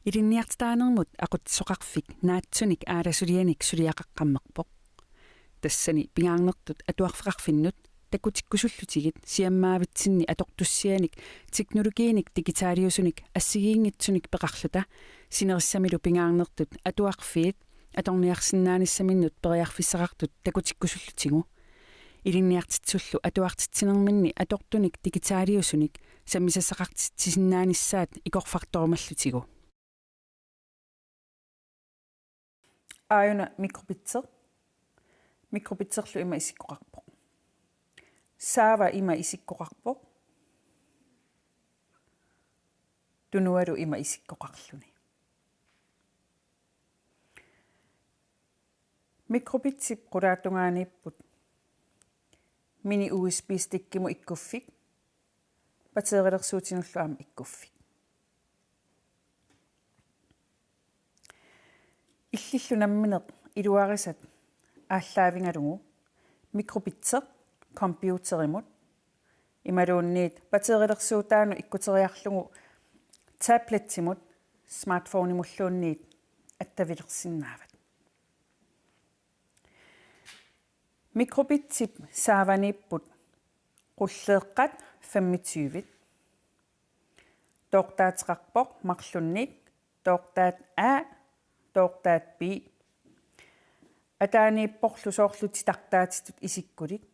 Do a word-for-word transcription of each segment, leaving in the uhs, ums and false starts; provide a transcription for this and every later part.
Ilinniartitaanermut aqutsisoqarfik naatsunik aalasulianik suliaqaqqammerpoq. Tassani pingaarnertut atuarfeqarfinnut takutikkusullutigit siammaavitsinni atortussianik teknologiinik digitaaliusunik assigiinngitsunik peqarluta sinerissamilu pingaarnertut atuarfiit atorniarsinnaanissaminnut periarfissaqartut takutikkusullutigu. Ilinniartitsisullu atuartitsinerminni atortunik digitaaliusunik sammisassaqartitsisinnaanissaat ikorfartorumallutigu. Aajuna mikrobitsi. Mikrobitserlu ima isikkoqarpoq. Saava ima isikkoqarpoq. Tunualu ima isikkoqarluni. Mikrobitsip qulaatungaaniipput mini U S B stickimut ikkuffik, batterilersuutinullu aamma ikkuffik. Illillu nammineq iluarisat aallaavigalugu mikrobitsi computerimut imaluunniit batterilersuutaanut ikkuteriarlugu tabletimut smartphonemulluunniit attavilersinnaavat. Mikrobitsip saavaniipput qulleeqqat femogtyve. Toortaateqarpoq marlunnik, toortaat A, toortaat B. Ataaniipporlu soorlu titartaatitut isikkulik.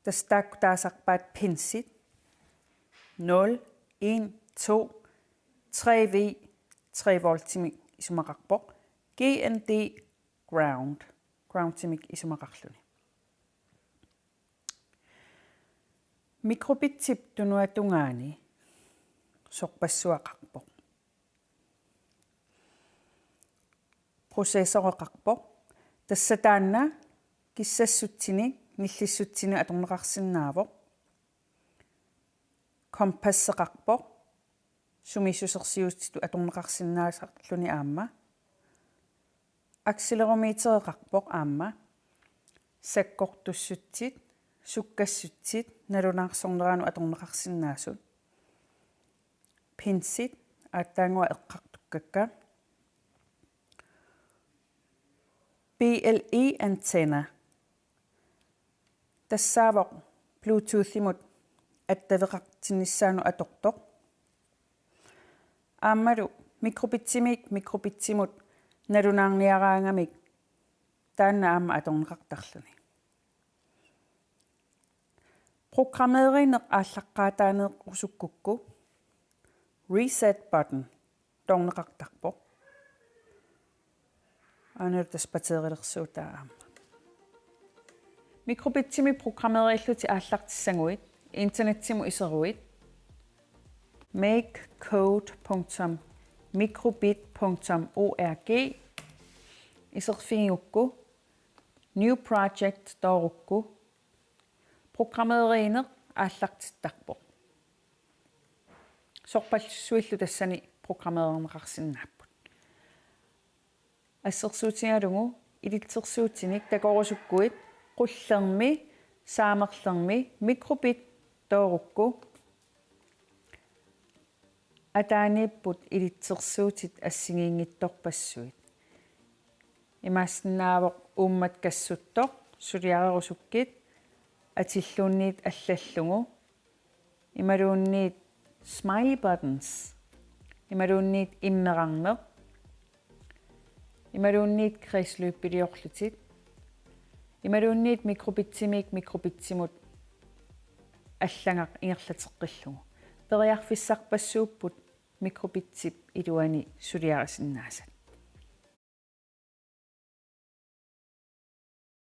Tassa taakku taasarpaat pinsit. Nul, en, to, tre V, tre voltimik isumaqarpoq. G N D ground. Groundimik isumaqarluni. Mikrobitsip tunuata tungaani sorpassuaqarpoq. Processoreqarpoq. Tassa taanna kissassutsinik nillissutsinik atorneqarsinnaavoq. Kompasseqarpoq. Sumiissusersiutitut atorneqarsinnaasarluni aamma. Accelerometereqarpoq aamma. Sakkortussutsit, sukkassutsit, nalunaarsorneranut atorneqarsinnaasut. Pinsit, aatsaannguaq eqqartukkakka. B L E antenna. Tassaavoq Bluetoothimut attaveqartinnissaanut atortoq. Aammalu mikrobitsimiit mikrobitsimut nalunaarniaraangamik taanna aamma atorneqartarluni. Programmeerineq aallaqqaataaneerusukkukku reset button toorneqartarpoq. Aana tassa batterilersuutaa aamma. Mikrobitsimik programmeerillutit aallartissaguit internetsimut iseruit make code punktum mikrobit punktum org iserfigigukku new project toorukku programmeerineq aallartittarpoq. Sorpassuillu tassani programmeerneqarsinnaapput. Assersuutigalugu ilitsersuutinik takorusukkuit qullermi saamerlermi mikrobit toorukku ataaniipput ilitsersuutit assigiinngitsorpassuit. Imaassinnaavoq uummat kassuttoq suliarerusukkit atilluunniit allallugu. Imaluunniit smile buttons. Imaluunniit immerarneq. Imaluunniit kredsløbeliorlutit. Imaluunniit mikrobitsimiit mikrobitsimut allagaq ingerlateqqillugu. Periarfissarpassuupput mikrobitsip iluani suliarisinnaasat.